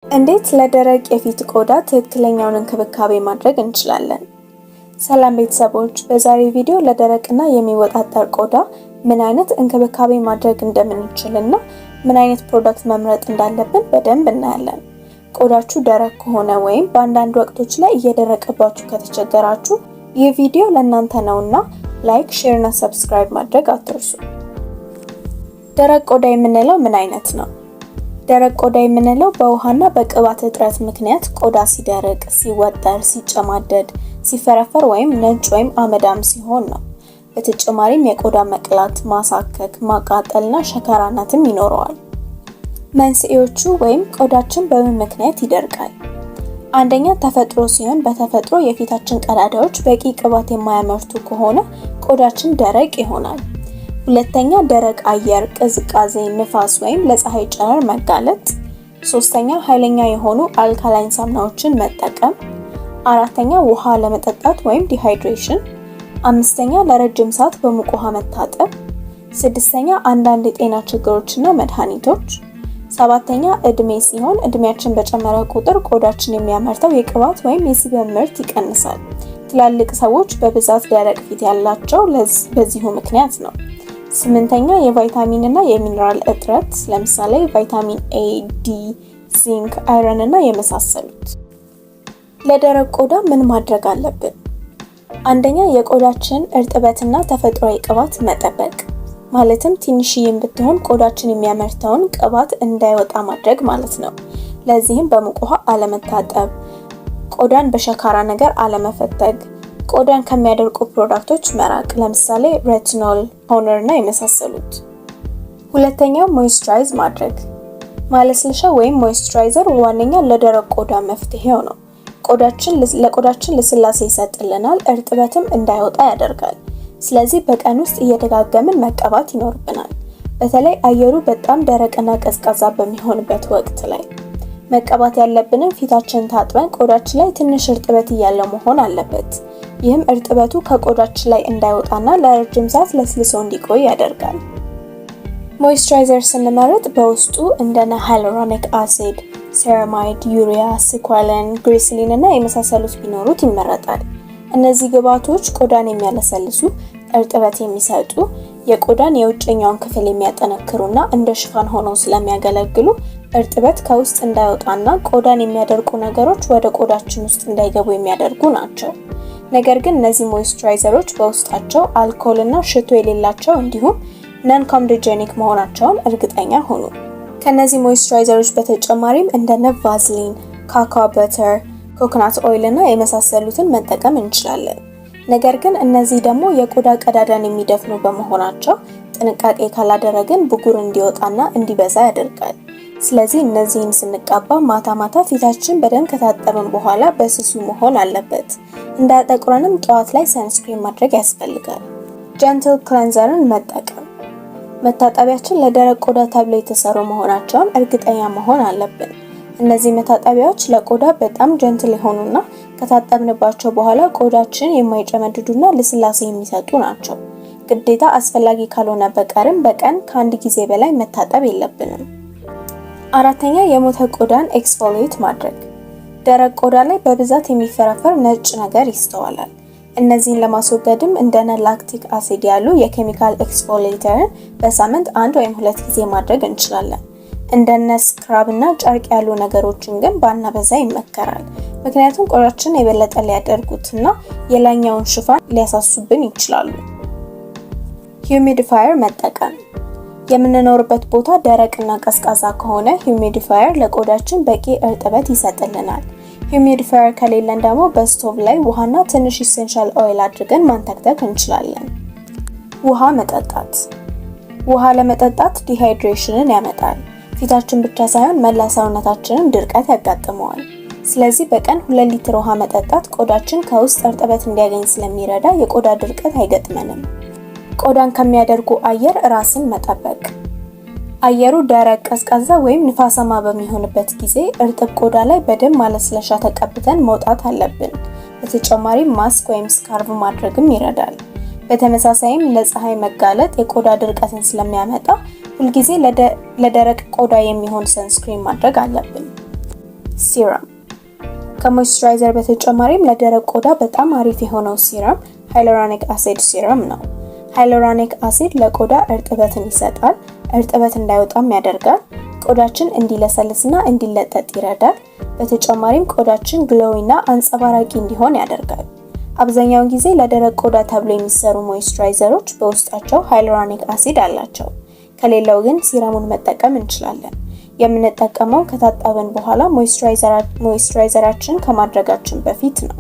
እንዴት ለደረቅ የፊት ቆዳ ትክክለኛውን እንክብካቤ ማድረግ እንችላለን? ሰላም ቤተሰቦች፣ በዛሬ ቪዲዮ ለደረቅና የሚወጣጠር ቆዳ ምን አይነት እንክብካቤ ማድረግ እንደምንችልና ምን አይነት product መምረጥ እንዳለብን በደንብ እናያለን። ቆዳችሁ ደረቅ ከሆነ ወይም በአንዳንድ ወቅቶች ላይ እየደረቀባችሁ ከተቸገራችሁ ይህ ቪዲዮ ለእናንተ ነውና like፣ share እና subscribe ማድረግ አትርሱ። ደረቅ ቆዳ የምንለው ምን አይነት ነው? ደረቅ ቆዳ የምንለው በውሃና በቅባት እጥረት ምክንያት ቆዳ ሲደርቅ፣ ሲወጠር፣ ሲጨማደድ፣ ሲፈረፈር ወይም ነጭ ወይም አመዳም ሲሆን ነው። በተጨማሪም የቆዳ መቅላት፣ ማሳከክ፣ ማቃጠልና ሸካራነትም ይኖረዋል። መንስኤዎቹ ወይም ቆዳችን በምን ምክንያት ይደርቃል? አንደኛ ተፈጥሮ ሲሆን በተፈጥሮ የፊታችን ቀዳዳዎች በቂ ቅባት የማያመርቱ ከሆነ ቆዳችን ደረቅ ይሆናል። ሁለተኛ ደረቅ አየር፣ ቅዝቃዜ፣ ንፋስ ወይም ለፀሐይ ጨረር መጋለጥ። ሶስተኛ ኃይለኛ የሆኑ alkaline ሳሙናዎችን መጠቀም። አራተኛ ውሃ አለመጠጣት ወይም dehydration። አምስተኛ ለረጅም ሰዓት በሙቅ ውሃ መታጠብ። ስድስተኛ አንዳንድ የጤና ችግሮችና መድኃኒቶች። ሰባተኛ እድሜ ሲሆን እድሜያችን በጨመረ ቁጥር ቆዳችን የሚያመርተው የቅባት ወይም የ sebum ምርት ይቀንሳል። ትላልቅ ሰዎች በብዛት ደረቅ ፊት ያላቸው በዚሁ ምክንያት ነው። ስምንተኛ የቫይታሚን እና የሚነራል እጥረት፣ ለምሳሌ ቫይታሚን ኤ፣ ዲ፣ ዚንክ፣ iron እና የመሳሰሉት። ለደረቅ ቆዳ ምን ማድረግ አለብን? አንደኛ የቆዳችን እርጥበትና ተፈጥሯዊ ቅባት መጠበቅ፣ ማለትም ትንሽዬም ብትሆን ቆዳችን የሚያመርተውን ቅባት እንዳይወጣ ማድረግ ማለት ነው። ለዚህም በሙቅ ውሃ አለመታጠብ፣ ቆዳን በሸካራ ነገር አለመፈተግ፣ ቆዳን ከሚያደርቁ product ኦች መራቅ፣ ለምሳሌ retinol፣ toner እና የመሳሰሉት። ሁለተኛው moisturize ማድረግ። ማለስለሻ ወይም moisturizer ዋነኛ ለደረቅ ቆዳ መፍትሄው ነው። ለቆዳችን ልስላሴ ይሰጥልናል፣ እርጥበትም እንዳይወጣ ያደርጋል። ስለዚህ በቀን ውስጥ እየደጋገምን መቀባት ይኖርብናል። በተለይ አየሩ በጣም ደረቅና ቀዝቃዛ በሚሆንበት ወቅት ላይ መቀባት ያለብንም ፊታችንን ታጥበን ቆዳችን ላይ ትንሽ እርጥበት እያለው መሆን አለበት። ይህም እርጥበቱ ከቆዳችን ላይ እንዳይወጣና ለረጅም ሰዓት ለስልሶ እንዲቆይ ያደርጋል። Moisturizer ስንመርጥ በውስጡ እንደነ hyaluronic acid፣ ceramide፣ urea፣ squalane፣ glycerin እና የመሳሰሉት ቢኖሩት ይመረጣል። እነዚህ ግብአቶች ቆዳን የሚያለሰልሱ፣ እርጥበት የሚሰጡ፣ የቆዳን የውጨኛውን ክፍል የሚያጠነክሩና እንደ ሽፋን ሆነው ስለሚያገለግሉ እርጥበት ከውስጥ እንዳይወጣና ቆዳን የሚያደርቁ ነገሮች ወደ ቆዳችን ውስጥ እንዳይገቡ የሚያደርጉ ናቸው። ነገር ግን እነዚህ moisturizer ኦች በውስጣቸው አልኮል እና ሽቶ የሌላቸው እንዲሁም non comedogenic መሆናቸውን እርግጠኛ ሁኑ። ከነዚህ moisturizer ኦች በተጨማሪም እንደነ ቫዝሊን፣ cocoa butter፣ coconut oil እና የመሳሰሉትን መጠቀም እንችላለን። ነገር ግን እነዚህ ደግሞ የቆዳ ቀዳዳን የሚደፍኑ በመሆናቸው ጥንቃቄ ካላደረግን ብጉር እንዲወጣና እንዲበዛ ያደርጋል። ስለዚህ እነዚህን ስንቀባ ማታ ማታ ፊታችን በደንብ ከታጠብን በኋላ በስሱ መሆን አለበት። እንዳያጠቁረንም ጠዋት ላይ sunscreen ማድረግ ያስፈልጋል። Gentle cleanser ን መጠቀም። መታጠቢያችን ለደረቅ ቆዳ ተብለው የተሰሩ መሆናቸውን እርግጠኛ መሆን አለብን። እነዚህ መታጠቢያዎች ለቆዳ በጣም gentle የሆኑና ከታጠብንባቸው በኋላ ቆዳችንን የማይጨመድዱና ልስላሴ የሚሰጡ ናቸው። ግዴታ አስፈላጊ ካልሆነ በቀርም በቀን ከአንድ ጊዜ በላይ መታጠብ የለብንም። አራተኛ የሞተ ቆዳን exfoliate ማድረግ። ደረቅ ቆዳ ላይ በብዛት የሚፈረፈር ነጭ ነገር ይስተዋላል። እነዚህን ለማስወገድም እንደነ lactic acid ያሉ የኬሚካል exfoliator ን በሳምንት አንድ ወይም ሁለት ጊዜ ማድረግ እንችላለን። እንደነ scrub እና ጨርቅ ያሉ ነገሮችን ግን ባናበዛ ይመከራል። ምክንያቱም ቆዳችንን የበለጠ ሊያደርጉትና የላይኛውን ሽፋን ሊያሳሱብን ይችላሉ። Humidifier መጠቀም። የምንኖርበት ቦታ ደረቅና ቀዝቃዛ ከሆነ humidifier ለቆዳችን በቂ እርጥበት ይሰጥልናል። Humidifier ከሌለን ደግሞ በስቶቭ ላይ ውሃና ትንሽ essential oil አድርገን ማንተክተክ እንችላለን። ውሃ መጠጣት። ውሃ አለመጠጣት dehydration ን ያመጣል። ፊታችን ብቻ ሳይሆን መላ ሰውነታችንም ድርቀት ያጋጥመዋል። ስለዚህ በቀን 2 ሊትር ውሃ መጠጣት ቆዳችን ከውስጥ እርጥበት እንዲያገኝ ስለሚረዳ የቆዳ ድርቀት አይገጥመንም። ቆዳን ከሚያደርቁ አየር ራስን መጠበቅ። አየሩ ደረቅ፣ ቀዝቃዛ ወይም ንፋሳማ በሚሆንበት ጊዜ እርጥብ ቆዳ ላይ በደንብ ማለስለሻ ተቀብተን መውጣት አለብን። በተጨማሪም ማስክ ወይም scarf ማድረግም ይረዳል። በተመሳሳይም ለፀሐይ መጋለጥ የቆዳ ድርቀትን ስለሚያመጣ ሁልጊዜ ለደረቅ ቆዳ የሚሆን sunscreen ማድረግ አለብን። Serum። ከ moisturizer በተጨማሪም ለደረቅ ቆዳ በጣም አሪፍ የሆነው serum hyaluronic acid serum ነው። Hyaluronic acid ለቆዳ እርጥበትን ይሰጣል፣ እርጥበት እንዳይወጣም ያደርጋል። ቆዳችን እንዲለሰልስና እንዲለጠጥ ይረዳል። በተጨማሪም ቆዳችን glowy ና አንጸባራቂ እንዲሆን ያደርጋል። አብዛኛውን ጊዜ ለደረቅ ቆዳ ተብሎ የሚሰሩ moisturizer ኦች በውስጣቸው hyaluronic acid አላቸው። ከሌለው ግን serum ኡን መጠቀም እንችላለን። የምንጠቀመው ከታጠብን በኋላ moisturizer ኣችን ከማድረጋችን በፊት ነው።